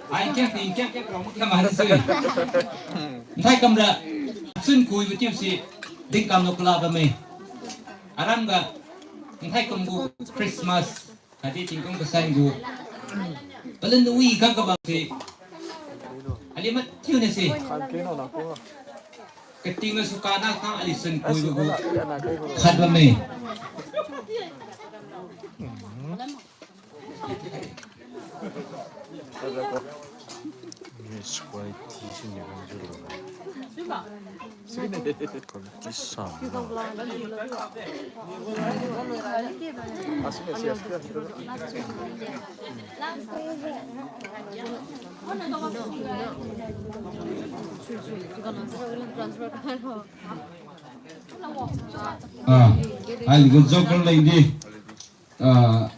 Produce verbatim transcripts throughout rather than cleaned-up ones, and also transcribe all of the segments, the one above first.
Ai, kiang ting, kiang, kiang, kiang, kiang, kiang, sui. Nthai kamra, sun kuibo chiusi, dingkam lo kala bamme. Aram ga, nthai kam gu Christmas, khatdi tingkum kasan gu. Palan wi kang kabam si. Ali mathiu na si. Kating na suka na kang ali sun kuibo gu. Khat bamme. Ah, ai, gu joker leng di. Ah,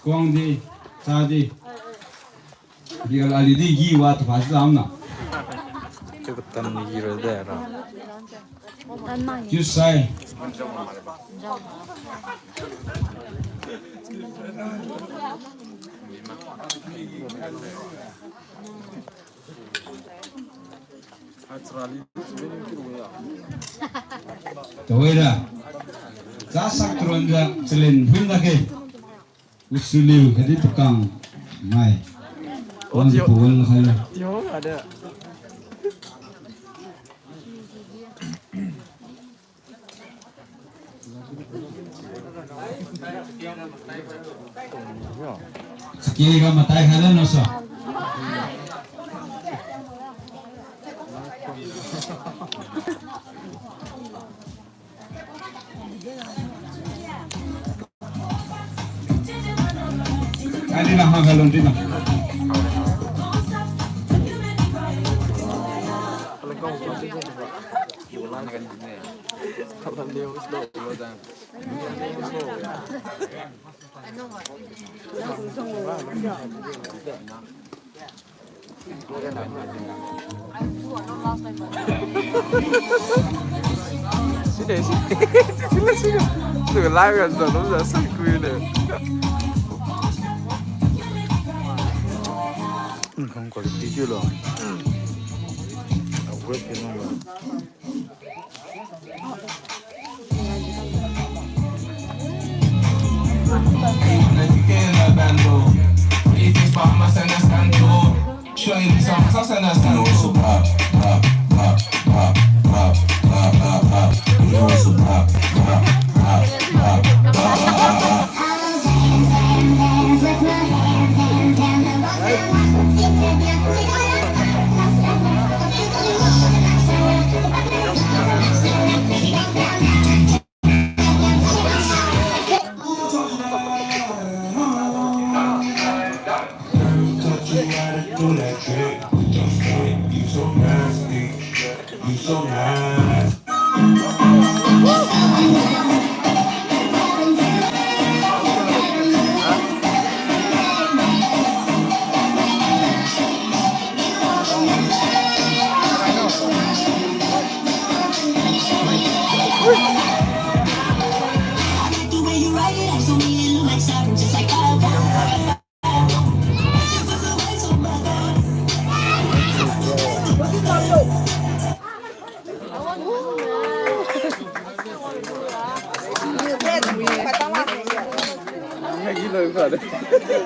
kuang di, cha di. Di ali di gi wa tu pa si lam na. Chiu katan ni gi ra de ra. Chiu sai. Tawai ra. Cha sak tron ja chalen hun da ke. Usuliu khatdi pakang mai. Wang di puan khai. Siki ga matai khai le no sa. Adi na ha galon di na. Sini, sini. Sini, sini. Tu live kan zalo ja sai kui ne. Khang quality thiu lo. Upgrade thiu lo.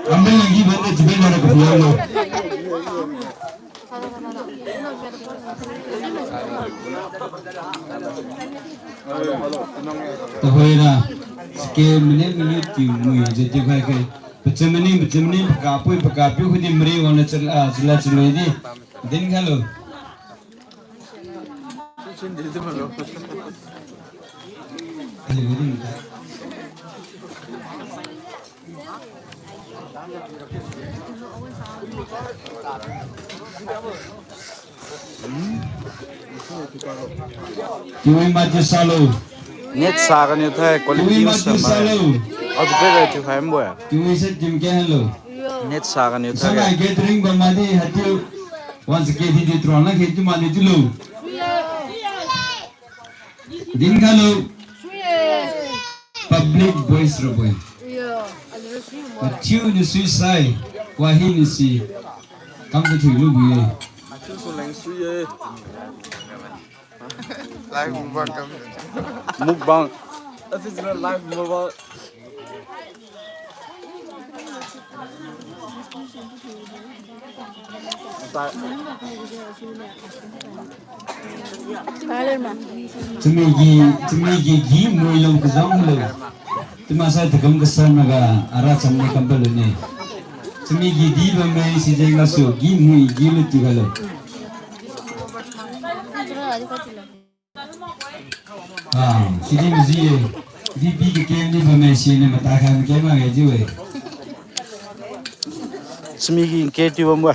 Ambil lagi benda jebel mana kebuang lo. Tahoira, sike mene mene tiu mui je tiu khai ke. Pacham mene, pacham mene, paka pui, paka piu khudi mari wana chal, ah, chala chalui di. Din khalo. Tiwi mati salo. Net sa kaniu thai quality. Tiwi mati salo. Au tu pe tiu khai mbo. Tiwi se tim ke halo. Net sa kaniu thai. Sanai gathering ba madi hatiu. Wan se ke di di tron la ke tu mani tu lo. Din khalo. Public voice rabo-e. Pathiu ni sui sai, wahi ni si. Kam kathiu lubo-e. Live mukbang kam. Mukbang. Live mukbang. Chami gi, chami gi gi mui lung kazang lo. Chiumaksai takam kasan naga ara chamne kam palune. Chami gi di bamme sijeng gasu gi mui gi lu tiu ga lo. Ah, sidi maji-e. Di bi kakem di bamme sine matai khai makem ma ga jiu-e. Chami gi ke tiu bambo.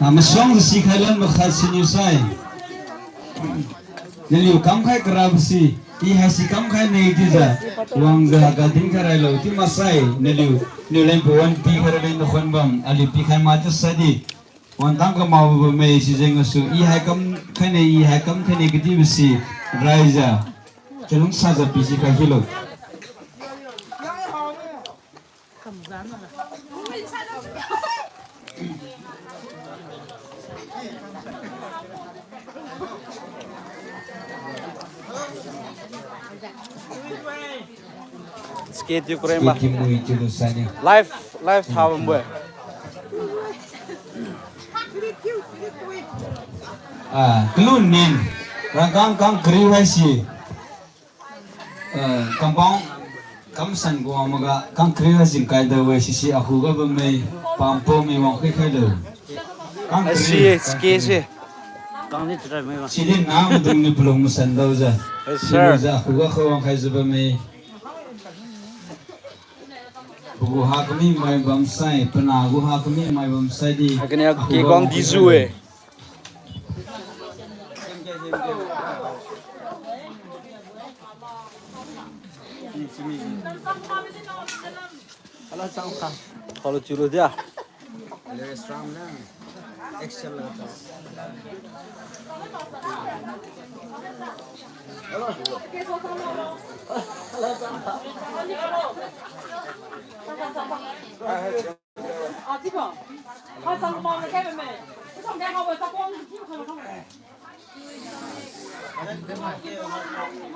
Ah, masuang si khai lan makhat siniu sai. Naliu kamkhai karabo si, i haisi kamkhai ne chiujiu, wangjiu haiga dinkhai railo chiu maksai, naliu, niu leng pawan pikhai raleng nakhon bam, aliu pikhai ma chiu saidi. Wangtang kamao bamme sijeng gasu, i hai kamkhai ne, i hai kamkhai ne kadibo si, raijiu, chalungsajiu pisi khai hilo. Skate tiu kurema. Skate tiu mui tiu lu sani. Live, live tha bambo-e. Ah, kalun nin. Rangkang kang kariu haisi. Eh, kampang, kamsan guang maga, kang kariu jingkai da-e sisi akhuga bamme, pampo mi wang khui khai lo. Kang kariu, si, kang kariu. Sidi nang dung ni palung masan daojiu. Yes, sir. Silujiu akhuga khawang khaijiu bamme. Pagu ha kami mai bamsai, panah gu ha kami mai bamsai di. Akhuga khawang khaijiu-e. Hello, Chulu dia.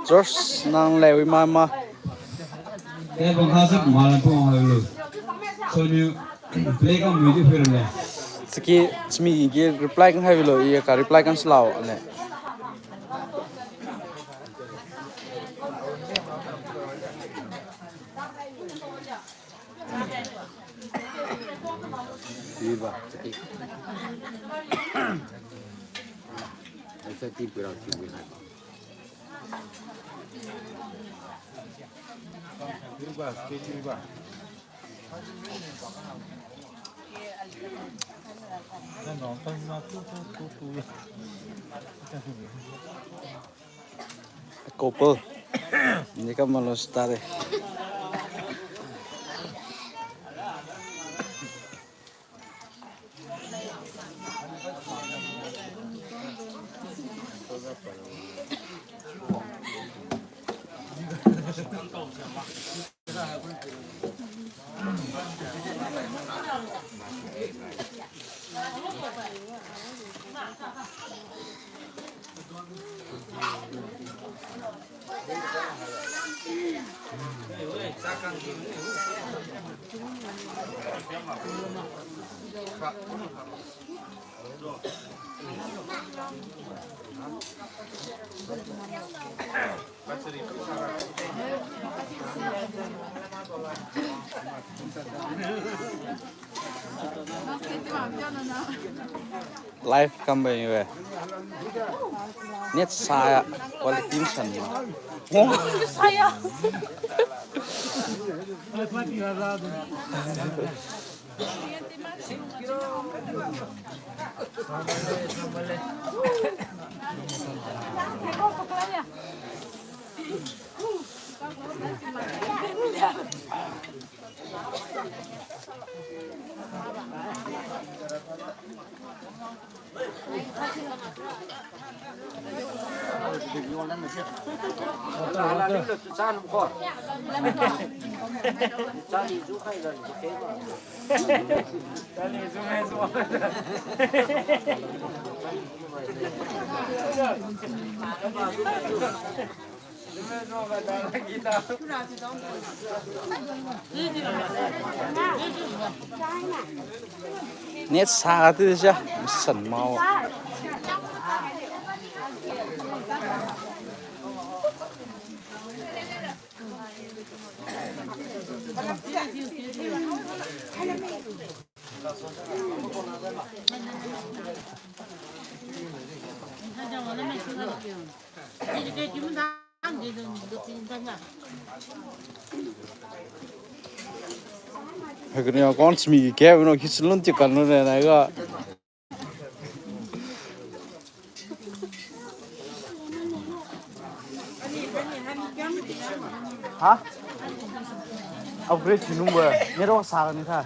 George, nang le wi ma ma. Khe bang kha sik ma la tuang ha lu. So niu play kam mui di phir le. Siki simi gi reply kan hai lo, i ka reply kan slao le. Viva. Esa ti pura chiwi hai. Viva, viva. Couple. Ni ka malo start de. Live kam bai we. Net saya quality san ma. Saya. Net sa tu sia, san mao. Hagani account mi ke no kisilun ti kan lu ne na ga. Ha? Upgrade si nungbo. Network sa ni tha.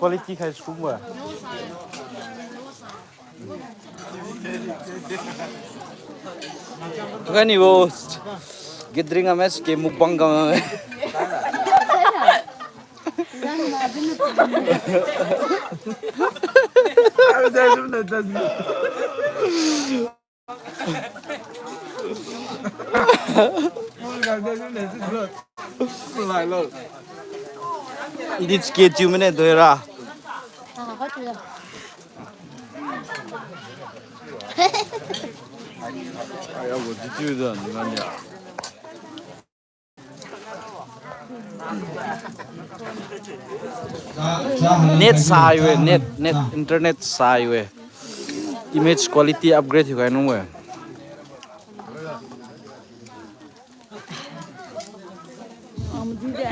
Quality khai sum bo. Kani bo gathering a match ke mukbang kam. Idi chike chiu mine doira. Ai, agu chiu da, ni ngan ya. Net sai we, net, net, internet sai we. Image quality upgrade thiu khai nung we.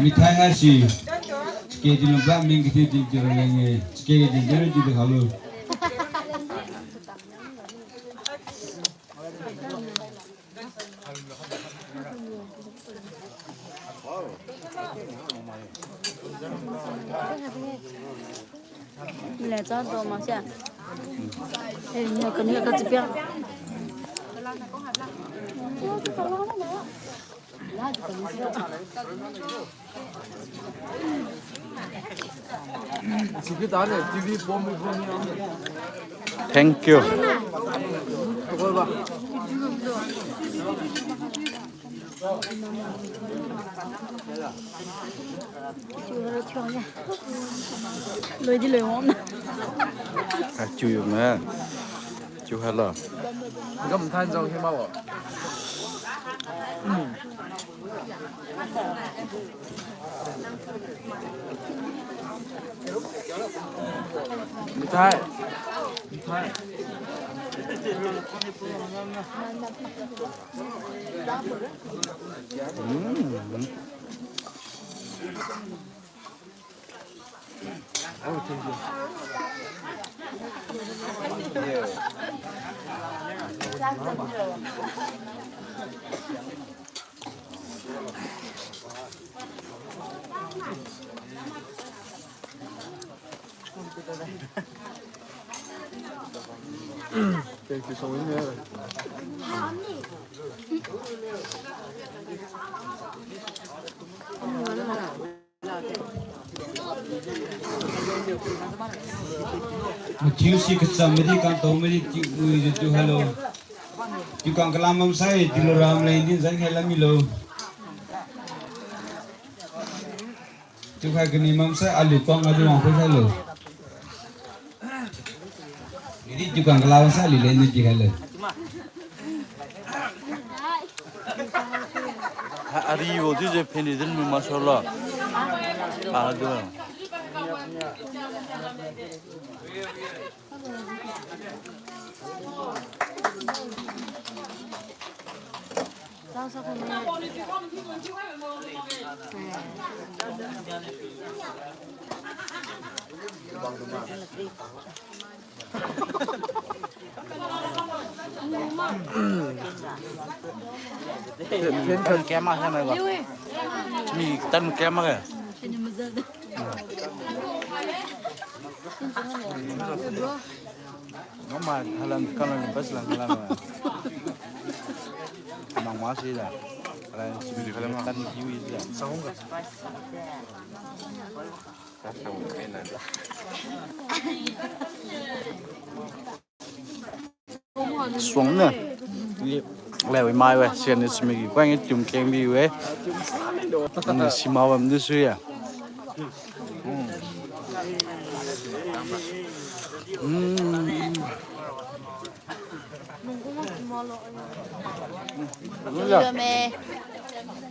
Mithai haise, chike di lungba ming kiti di di leng e, chike di di di di halu. Ni le cha do ma sia. Eh, ni ka ni ka chi pia. Thank you. Loidi loi wang. Ah, chiu yo me. Chiu hello. Gam than jong hima wo. Mithai. Mithai. Mm. Oh, thank you. Thank you so much. Mathiu si kacham madi kang tao madi tiu ui tiu hello. Tiu kang kalam bamsai, tiu lo ram leng din zan khai lam milo. Tiu khai kani bamsai, aliu pang adu wang khai hello. Ini tiu kang kalam bamsai, aliu leng din khai hello. Ha, ari wo tu je phen ni din mu masala. Ah, tu. Tan kema hai mai ba. Mi tan kema ke. Mama, halan kalan bas lang kalan. Mang ma si da. Halan si kalan kan kiwi da. Suang ne. Leu mai we, sian ni simi ki, kuang i tium keng bi we. Ni sima wam du sui ya.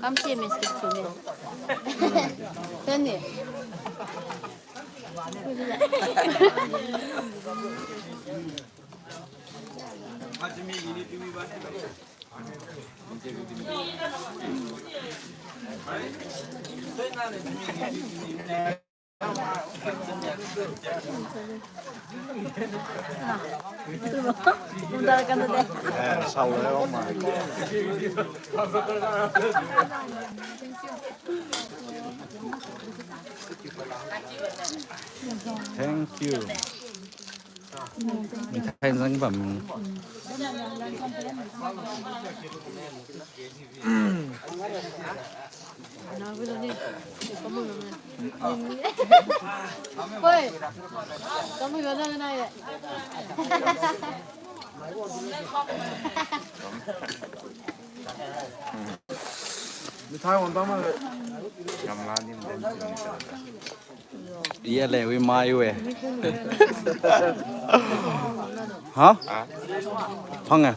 Come see me, skip to me. Tony. Thank you. Mithai zang bam. Hoi. Kamu gana gana ye. Mithai wan tama. Gamla ni mden. Iya le, wi mai we. Ha? Phang e.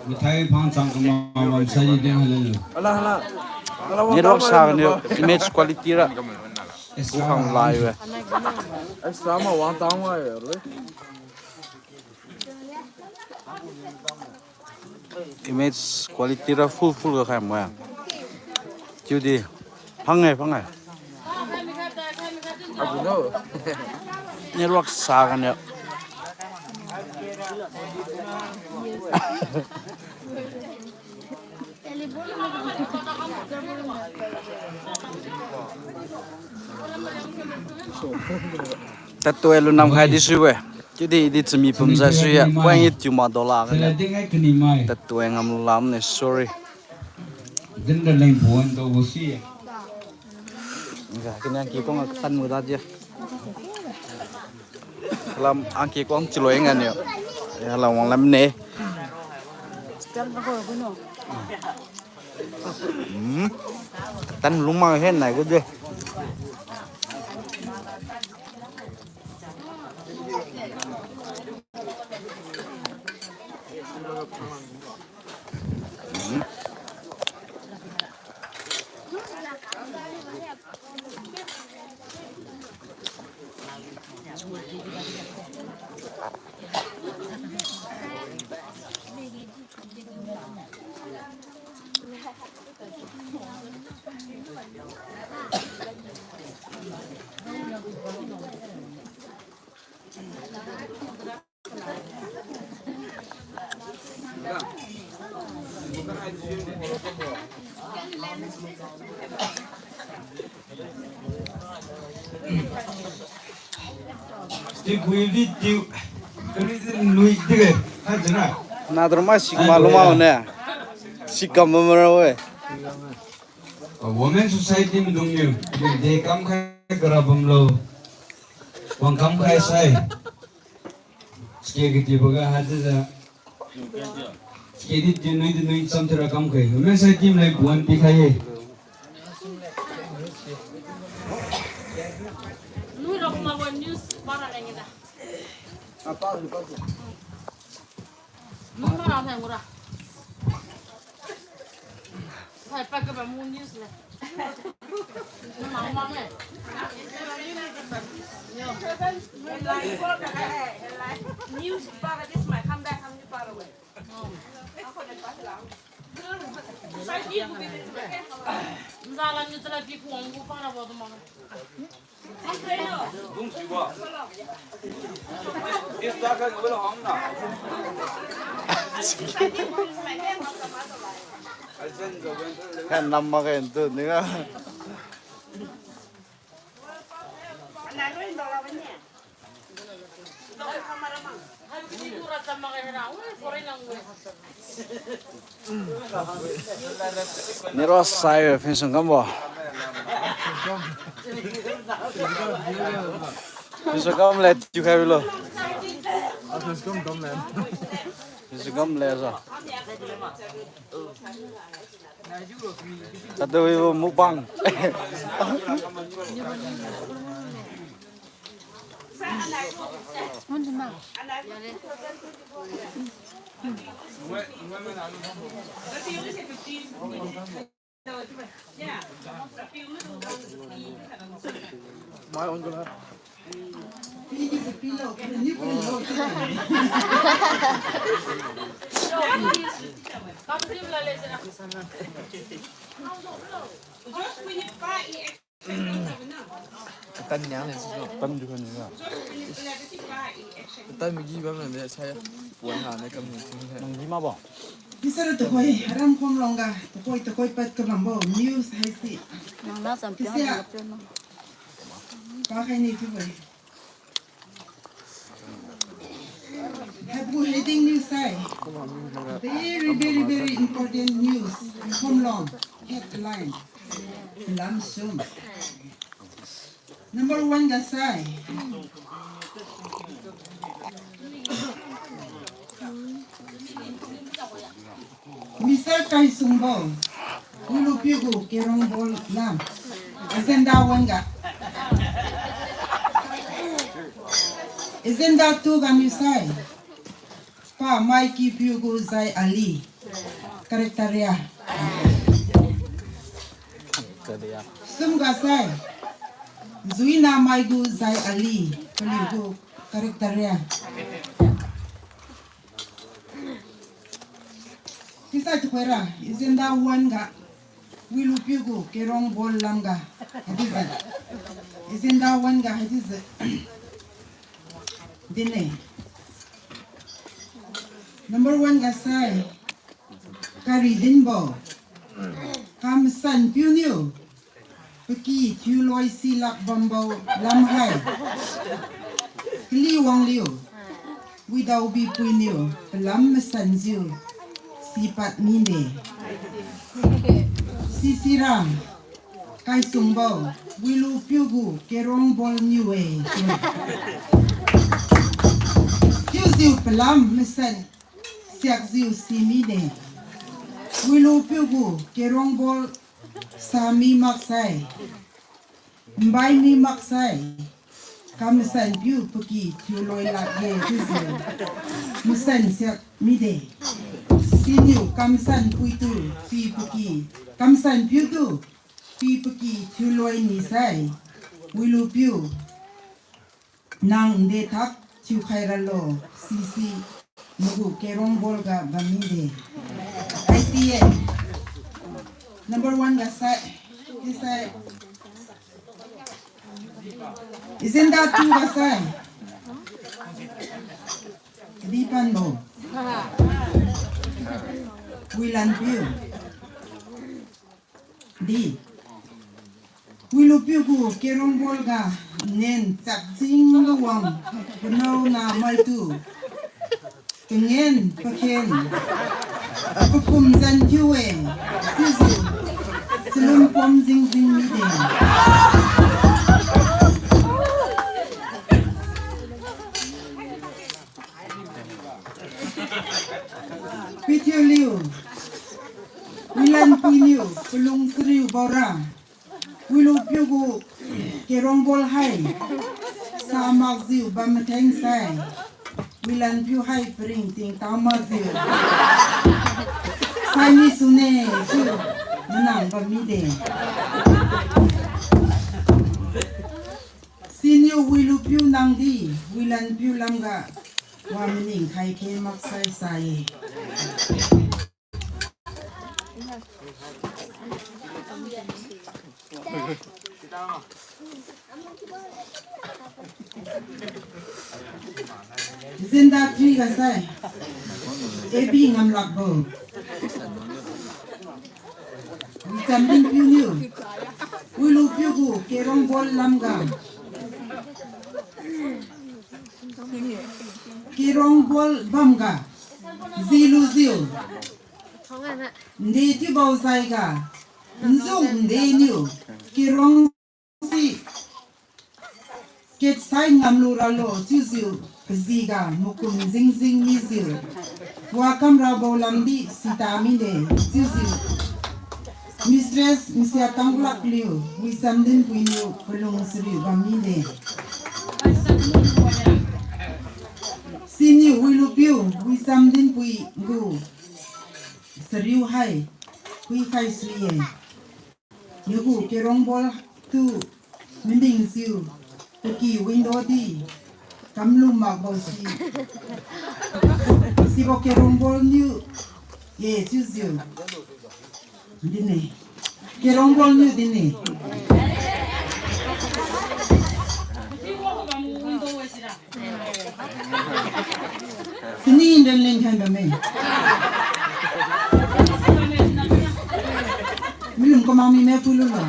Mithai phang chang kama, website ding hale. Ala, ala. Network sa ni image quality ra. Extra. Ku hang lai we. Extra ma wang tang wa ye. Image quality ra full full ga khai mo ya. Chiudi. Phang e, phang e. Network sa ga ne. Tattoo lu nam khai di sui we. Chiudi di chami pum zai sui ya. Point eight tiu ma dollar ga ne. Tattoo ngam lam ne, sorry. Din da leng buan do wo si ya. Ga kini ang ki kong tan mu da je. Lam ang ki kong chiloi ngan yo. Ya lam wang lam ne. Hmm. Tan lung mang hen nai gu de. Stick with it, tiu. Kami din lui dige. Hai jira. Nadroma sikma luma ne. Sikam mara we. Women society maidung niu. De kam khai kara bamlo. Wang kam khai sai. Sike kiti baga hadi da. Sike di di nui di nui cham tira kam khai. Women society maidung puan pi khai ye. Nui ra kuma bo news para lagi da. Apa, apa. Mama ra nai mura. Hai pa ke ba mu news le. Mama mama. Yo. News para this my come back, come you para away. Nzala ni tala pi kuang gu para bo to mama. Kan nama kan tu ni kan. Niro sai phin sung kambo. Phin sung kam le tiu khai lo. Phin sung kam le sa. Tadu ibu mukbang. Katan niang le sisno. Katan ju kani ga. Katan magi bam le sai. Puan ha ne kam ni sing le. Nang di ma ba? Isara tuhoi, haram khom long ga, tuhoi, tuhoi pat kabambo, news haisi. Nang na champion. Kisia. Champion no. Pa khai ni tuhoi. Haibo heading news hai. Very, very, very important news. Khom long, headline. Lam sum. Number one ga sai. Mister Kaisungbo, Wilupiugu Kerongbol lam. Agenda one ga. Agenda two ga mi sai. Pa Maikipiugu Zai Ali. Character ria. Sum ga sai. Zuinamaigu Zai Ali. Paliugu character ria. Kisai tuhoira, agenda one ga, Wilupiugu Kerongbol lam ga, haidijiu. Agenda one ga, haidijiu. Dinne. Number one ga sai, kari dinbo. Kamasan piuniu. Paky thiuloi silak bambo lam hai. Kali wangliu. Widaobi puiniu palam masanjiu sipad mide. Sisira, Kaisungbo, Wilupiugu Kerongbol niu-e. Chiujiu palam masan siakjiu simide. Wilupiugu Kerongbol sami maksai. Mbai mi maksai, kamasan piu paky thiuloi lakge chiujiu masan siak mide. Siniu kamasan puitu pi paky, kamasan piutu pi paky thiuloi nisai, Wilupiu, nang nde thak thiukhai ralo, sisi, nagu Kerongbol ga bamide. I C A. Number one ga sai, sai. Agenda two ga sai. Di panbo. Wilanpiu. Di. Wilupiu gu Kerongbol ga nen chapjing luwang panao namaitu. Kangen pakhen. Pakum zan thiu-e. Chiujiu. Chalun pom jingjing mide. Pithiu liu, Wilanpiu niu, palung chariu baora, Wilupiu gu Kerongbol hai, sa makjiu bam matheng sai, Wilanpiu hai paringting tamakjiu, sai misune chiu, manang bam mide. Siniu Wilupiu nangdi, Wilanpiu lamga, wa maning khai khe maksai sa-e. Agenda three ga sai. A B ngamlakbo. Wicham Ringpiu niu. Wilupiu gu Kerongbol lamga. Kerong bol bamga, jilujiu, nde chiubo jaiga, nzung nde niu, kerong si, ketsai ngamlu ralo chiujiu, pajiga makum jingjing mijiu, wakam rabo lamdi sita mide chiujiu, Mistress Misia Tanglak Liu, Wisam Dinpui niu palung chariu bam mide. Siniu Wilupiu, Wisam Dinpui gu chariu hai, puikhai sui-e. Nagu kerong bol tu madingjiu, paky window di kamlu makbo si. Sibo kerong bol niu, ye chiujiu dinne. Kerong bol niu dinne. Tini nden leng khai bamme. Milum kamang mime pui lulo.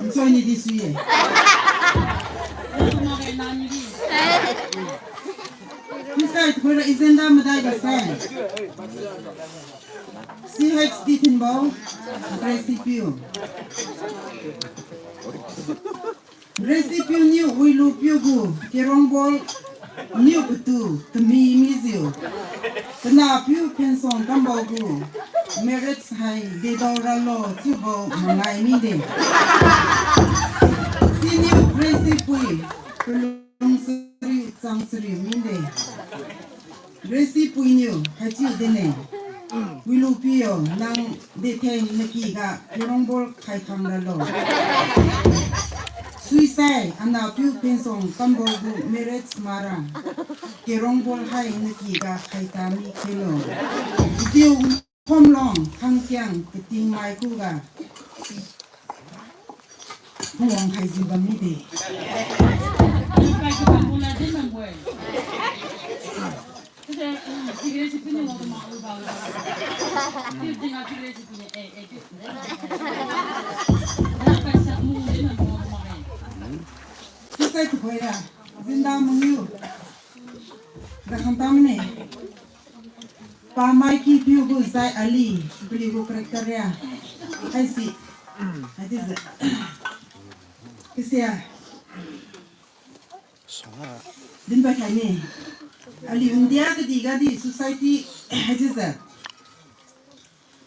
Nchoi ni di sui-e. Nsai tuhoira agenda madai ga sai. C H D thinbo, Grace Piu. Grace Piu niu Wilupiu gu kerong bol niu patu kami mijiu, panahpiu phensong kambo gu marriage hai dedao ralo chiubo mangai mide. Siniu Grace Pui palung chariu chang chariu mide. Grace Pui niu haichiu dinne. Wilupiu, nang detheng nakyga kerong bol khai khang ralo. Suisai anahpiu phensong kambo gu marriage mara, kerong bol hai nakyga khai ta mi khelo. Tiu Khomlong khangkiang katingmai khuga phungwang khaijiu bam mide. Nsai tuhoira, agenda mangiu ga khangtam ne. Pamaiky Piu gu zai ali, paliu gu character ria. Haisi, haichiujiu, kisia, dinpad khaine. Aliu India kadihga di society, haichiujiu,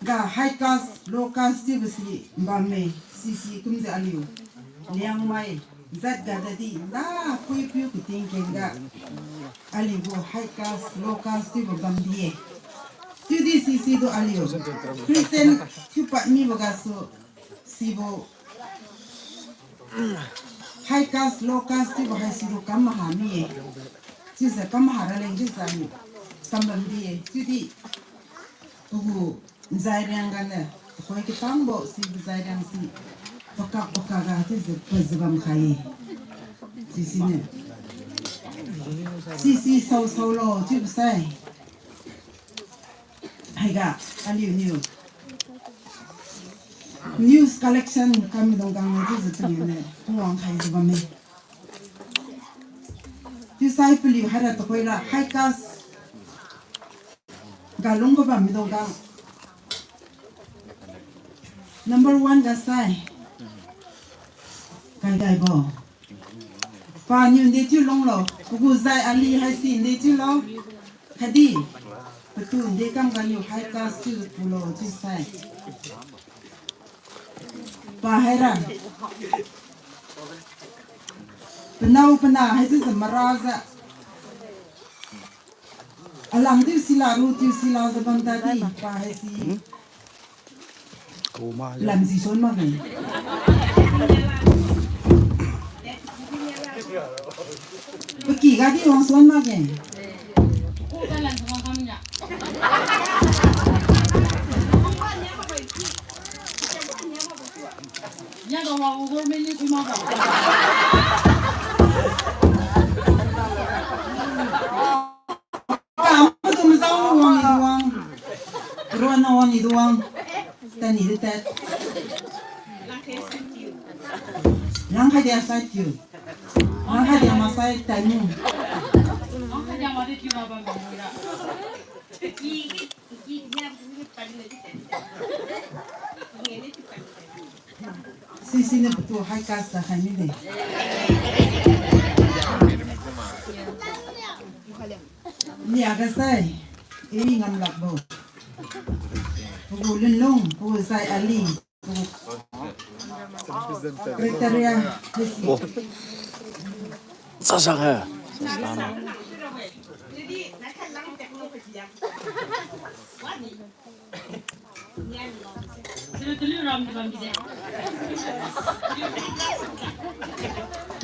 ga high caste, low caste chiubo si bamme, sisi kumjiu aliu Liangmai jat ga dadi, na puipiu kating kengga, aliu gu high caste, low caste chiubo bamdi-e. Chiudi sisi tu aliu Christian thiupad mibo gasu, sibo high caste, low caste chiubo haisi tu kam maha mi-e. Chiujiu kam maha raleng chiujiu aliu kam bamdi-e. Chiudi pagu nzai riang ganiu, tuhoi katangbo sibo zai riang si, pakak pakak ga chiujiu pajiu bam khai-e. Sisiniu, sisi sao saolo chiubo sai, haiga aliuniu news collection kammaidung kang chiujiu paliuniu phungwang khaijiu bamme. Chiusai paliu haira tuhoira high caste ga lungbo bammaidung kang, number one ga sai, Kaigaibo. Paniu nde chiu lunglo, pagu zai ali haisi nde chiulo. Khatdi, patu nde kam ganiu high caste chiu pulo chiusai, pa haira, panao panah haichiujiu marajiu, alang tiu sila, ru tiu silajiu bam tadi pa haisi lamji suan makge. Paky gadi wang suan makge. Ka madu mazao wang ni duang. Ruan na wang ni duang. Tani de tat. Rangkhai dia sai tiu. Rangkhai dia masai taimu. Sisiniu patu high class da khai mide. Nia ga sai, eri ngamlakbo. Pagu Lunlung, pagu sai Ali. Criteria. Oh. Sasak hai.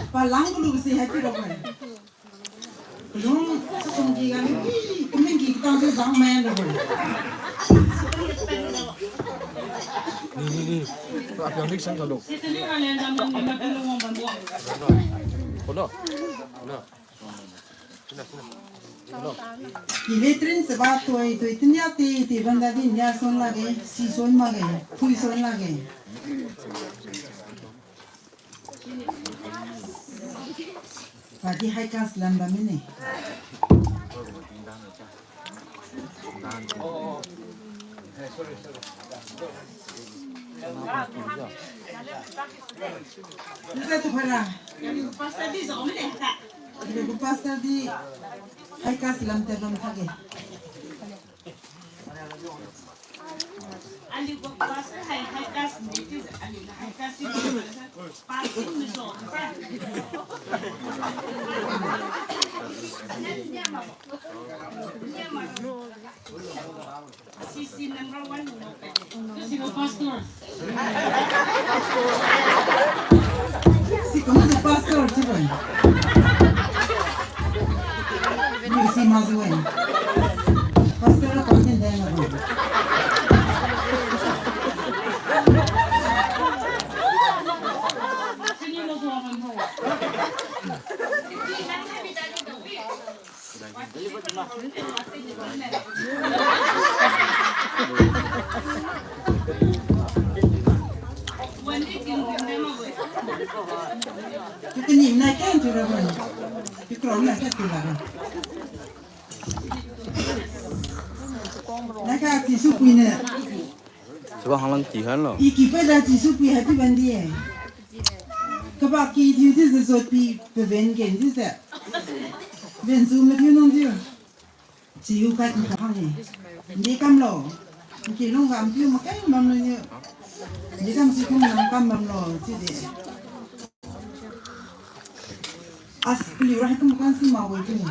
Palang gulu si hai pi rokoi. Lung, sukung ki ga ni, kuming ki tang si zang men lo. Ni, ni, ni. Apiang dik sang kalo. Kono. Kono. Ki le trin seba toi, toi tinia ti, ti banda di nia son lage, si son mage, thui son lage. Padi high class lam bamine. Nisa tu para. Gu pastor di high class lam te bam thage. Aliu gu pastor hai high class ni ti, aliu high class ni ti, pastor ni so. C C number one. Sisi pastor. Sikum tu pastor chiu-e. Ni si majiu-e. Pastor kang din deng labo. Tukuni nai ken tu ra ban. Tukro nai ken tu ra ban. Naka Jesu pui ne. Saba hanglang ti han lo. I ki pada Jesu pui hati bandi e. Kaba ki thiu di je jot pi pe ben gen di je. Ben ju ma thiu nung thiu. Chiu kai hang e. Ndi kam lo. Ki lung kam piu ma kai mam lo ni. Ndi kam si kung nang kam mam lo chi di. As, paliu ra hai kum kan si ma wei tu ni.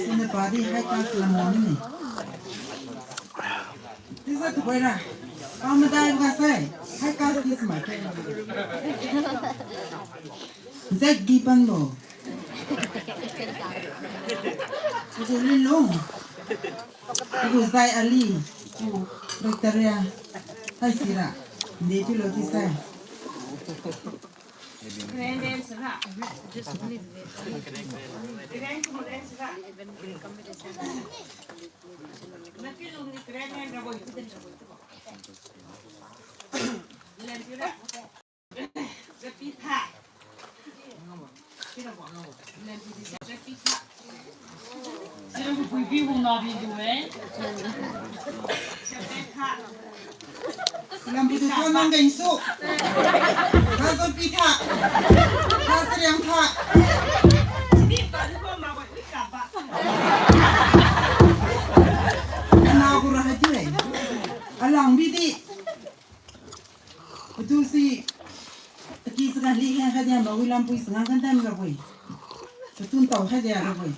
Sina padi hai kas la mo ni. Tisa tu koi ra. Pamadai ga sai. Hai kas ni sma ke. Zek di pan lo. Gu Lunlung. Gu Zai Ali. Gu Victoria. Hai sira. Nde tu lo ti sai. Lambu tu kau nang gaisu. Kau zo pi tha. Kau seriang tha. Ana kura hati le. Alang bidi. Patu si, taki saka li hen khadia ma wi lampui sanga kan tam ra wi. Patun tau khadia ra wi.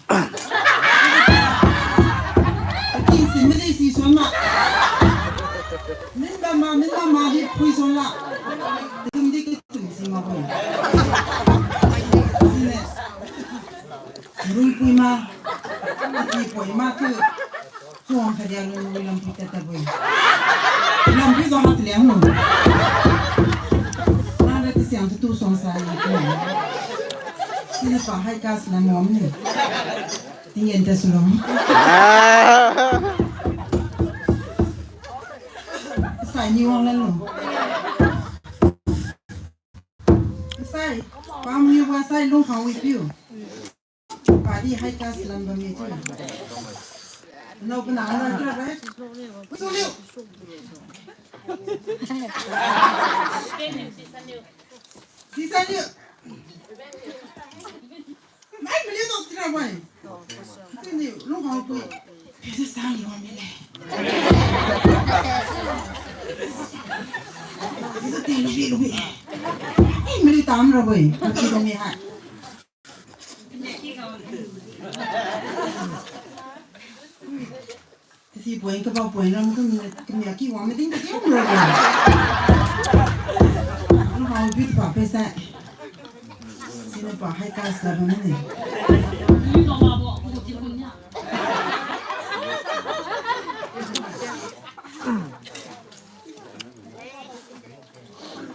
Taki si mali si suan ma. Min ba ma, min ba ma di pui suan la. Tum di ki tum si ma wi. Sine. Rui pui ma. Taki pui ma tu. Suang khadia lun wi lampi tata bui. Lampi zo hat liang mo. Nang da ti siang tu tu suang sa ni ko. Sina pa hai kas na mo ni. Tinggen ta sulo. Ah. Sai ni wang lan lo. Sai, pam ni wa sai lung khang wi piu. Padi high class lam bam ni tu. No puna na kira ba. Pusu liu. Sisa liu. Mai beli tu tira mai. Sini lu hau tu. Bisa sang ni wang ni le. Bisa telu bi lu bi. Eh, meli tam ra boy. Kaki dong ni ha. Kasi point ka ba point ram tu ni kami aki wang meeting ka diam ro. Ang hau bit pa pesa. Sina pa high class ka ba ni.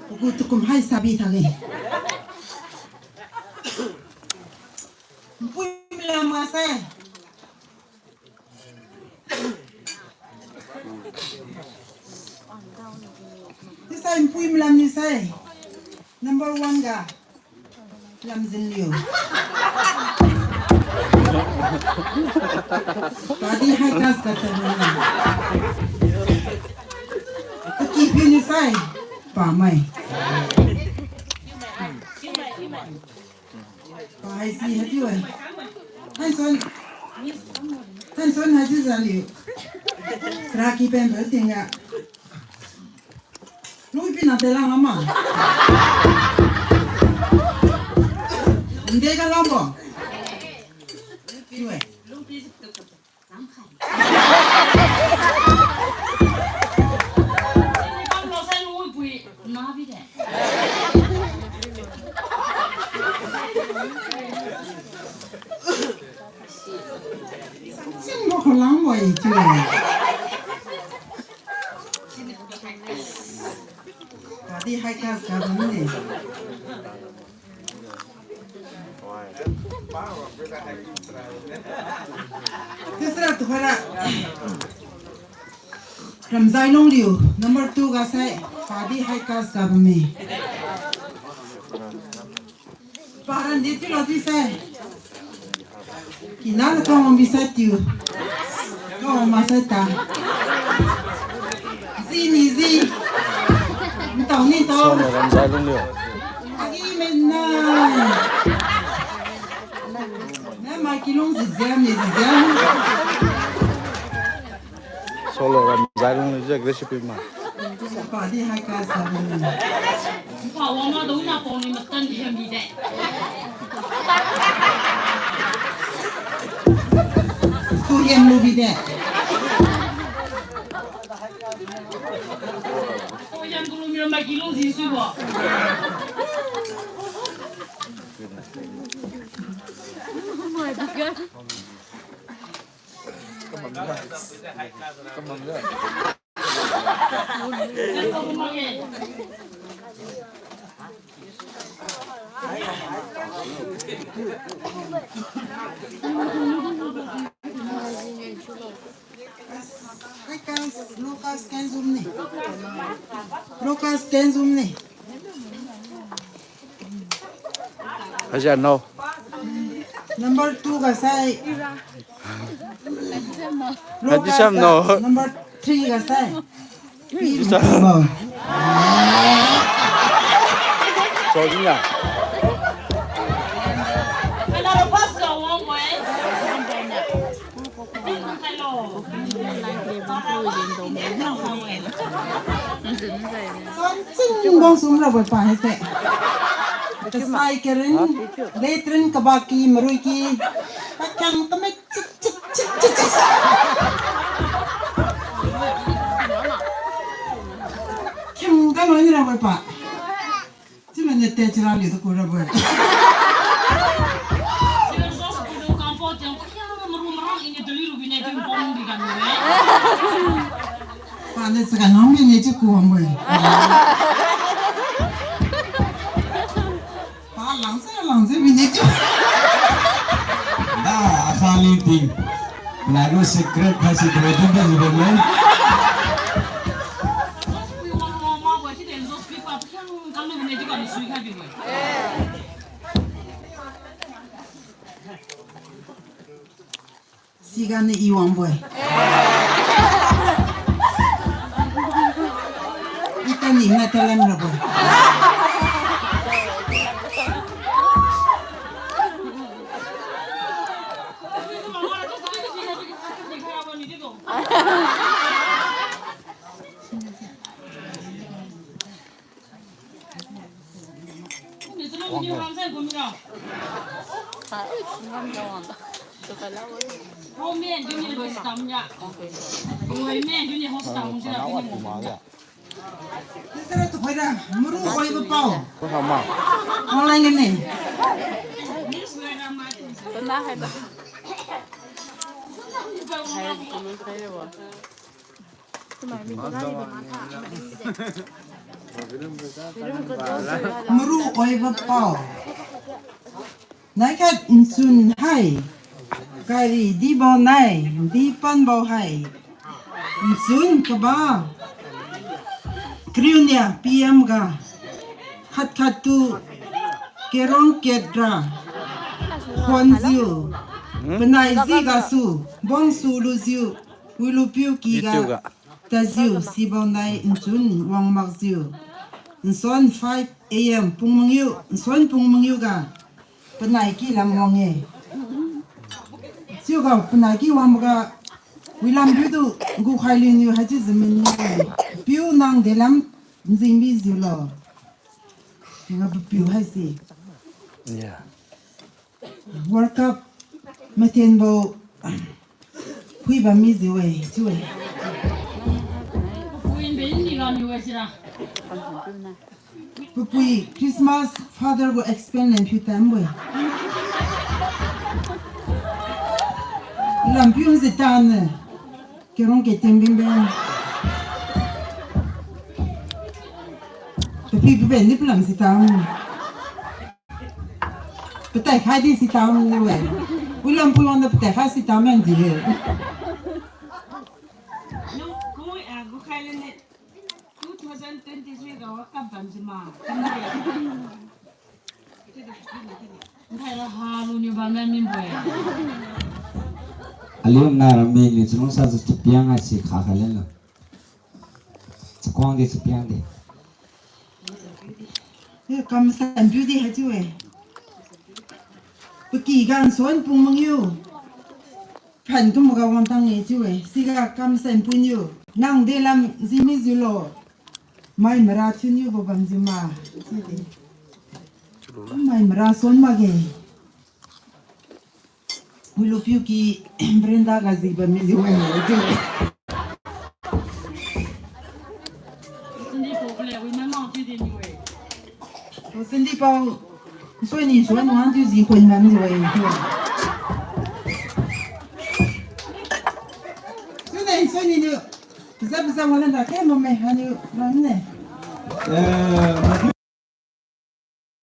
Ugu tukum hai sabi thage. Mpui mla ma sai. Tisai mpui mlam ni sai. Number one ga. Lamjin liu. Padi high class ka sa ni. Taki piu ni sai. Pamai. Pa hai si hai tiu ai. Hai son. Hai son hai tiu zaliu. Sra ki pen ber tingga. Lui pi na te lang ama. Nde ka lang bo. Tiu ai. Sing mo ko lang mo i tu. Tadi high class ka ba ni. Tisra tu khara. Ramzai Lungliu, number two ga sai, padi high class ga bamme. Paran di tu lo tu sai. Kina lo kawang bi sai tiu. Kawang ma sai ta. Zi ni zi. Ntau ni ntau. Solo Ramzai Lungliu. Agi men na. Na ma kilung zi ziam ni zi ziam. Solo Ramzai Lungliu je aggressive ma. Padi high class ga bamme. Pa wang ma dong na pong ni matan di hem bi de. Tu hem lu bi de. Tu hem lu mi ram ba kilung zi sui bo. Hi guys, Lucas ken zoom ni. Lucas ken zoom ni. Aja no. Number two ga sai. Hadi sam no. Number three ga sai. Hadi sam. Sorry na. Son ching bang sum ra boi pa hai se. Kasai karin, letrin kabaki marui ki. Pakang kamai chik chik chik chik chik. Kim kamai ni ra boi pa. Chiu mane te chira liu tu kura bo. Pane saka nang mine chiu kuang bo. Pa langse langse mine chiu. Da, asali ti Nai lu secret haisi doi din din lu le. Siga ni i wangbo-e. Ita ni na talent rabo-e. Sira tu khoira, maru khoibo pao. Online ne. Maru khoibo pao. Naikhat nchun hai, kari dibo nai, dipanbo hai. Nchun kaba, kariu nia P M ga, khat khat tu, kerong ketra, khonjiu, panai ji gasu, bongsu lujiu, wilupiu kiga, tajiu, sibo nai nchun wang makjiu. Nsuan five A M pung mangiu, nsuan pung mangiu ga, panai ki lam wang-e. Chiuga panai ki wangboga, wilam piutu gukhai liniu haichiu jimin-e. Piu nang delam nzingbi jiulo. Nga papiu haise. World Cup mathenbo phuibam mijiu-e, chiu-e. Papui Christmas father gu explain len phiu tambo-e. Lampiu ji tane. Kerong ke ting bing bing. Papi paben ni palam si tam. Patai khai di si tam ni we. Wilam pui wangda patai khai si tam men di-e. Two thousand twenty-three ga World Cup bam jima. Aliu nai rami ni chalungsa chapiang haise kha kha lelo. Chakuang di chapiang di. Kamsan piu di haichiu-e. Paky ga nsuan pung mangiu. Phan kumga wangtang-e chiu-e. Siga kamsan piuniu. Nang delam jimijiulo. Mai mara thiuniubo bamjiu ma. Chiudi. Mai mara suan makge. Wilupiu ki veranda ga jiba mijiu-e. Sindi pao, nsuan ni nsuan wangjiu ji khun bamjiu-e. Sune nsuan ni niu. Paza paza wala da ke mame haniu lamne.